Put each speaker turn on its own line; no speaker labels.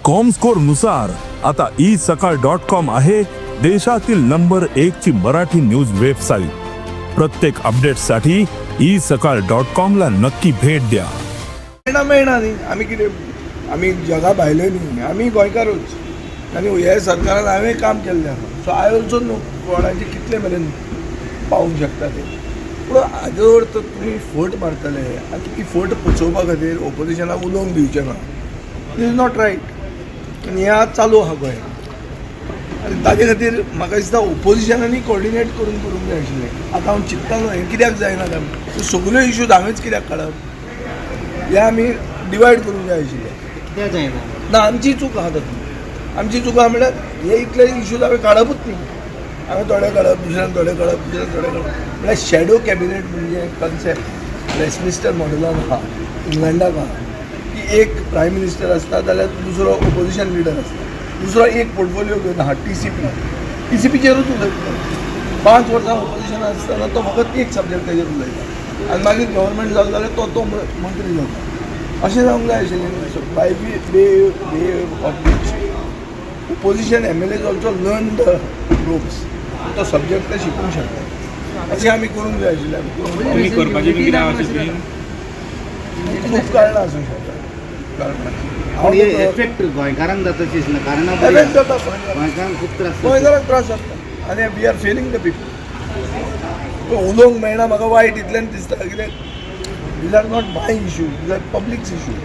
Comscore नुसार आता E सकाळ डॉट कॉम आहे देशातील नंबर एक ची मराठी न्यूज वेबसाईट. प्रत्येक अपडेटसाठी ई सकाळ डॉट कॉम ला नक्की भेट द्या.
मेळना, मेळना न्ही. आमी कितें, आमी जगा भायले न्ही, आमी गोंयकारूच आनी हे सरकारान हांवें काम केल्लें आसा. सो I also नो कोणाचे कितले मेरेन पावूंक शकता ते. पूण हाजो अर्थ तुमी फट मारतले आनी ती फट पचोवपा खातीर ओपोजिशनाक उलोवंक दिवचें ना, is not right. आनी हें आज चालू आहा गोंयांत आनी ताजे खातीर म्हाका दिसता ओपोजिशनांनी कॉर्डिनेट करून करूंक जाय आशिल्लें. आतां हांव चिंत्ता न्हू, हें कित्याक जायना काय, सगल्यो इश्यूज हांवेंच कित्याक काडप? हे आमी डिवायड करूंक जाय आशिल्लें.
कित्याक जायना?
ना, आमची चूक आहा तातूंत. आमची चूक आहा म्हणल्यार हे इतले इश्यूज हांवें काडपूच न्ही. हांवें थोडे काडप, दुसऱ्यान थोडे काडप, दुसऱ्यान थोडे काडप. म्हणल्यार शॅडो कॅबिनेट म्हणजे कन्सेप्ट वेस्टमिनिस्टर मॉडेलान आहा, इंग्लंडाक आहा की एक प्रायम मिनिस्टर आसता जाल्यार दुसरो ओपोजिशन लिडर आसता, दुसरो एक पोर्टफोलियो घेवन आहा, टीसीपी. टीसीपीचेरूच उलयता. 5 वर्सां ओपोजिशन आसतना तो फकत एक सब्जेक्ट ताजेर उलयता आनी मागीर गव्हर्मेंट जालो जाल्यार तो तो मंत्री जाता. अशें जावंक जाय आशिल्लें, by way of which opposition MLAs also learn the ropes, तो सब्जेक्ट ते शिकूंक शकता. अशें आमी करूंक जाय आशिल्लें, आमी करूंक
तुमी करपाचें बी कितें आसा तुमी?
खूब कारणां आसूंक शकता, कारणां.
पूण हे एफेक्ट गोंयकारांक जाता अशें दिसना, कारणां बरीं
एफेक्ट
आसा.
जाता गोंयकारांक.
गोंयकारांक खूब त्रास जाता.
गोंयकारांक त्रास जाता आनी we are failing the people. उलोवंक मेळना, म्हाका वायट इतल्यान दिसता, कित्याक these are not my issue, these are public's issue.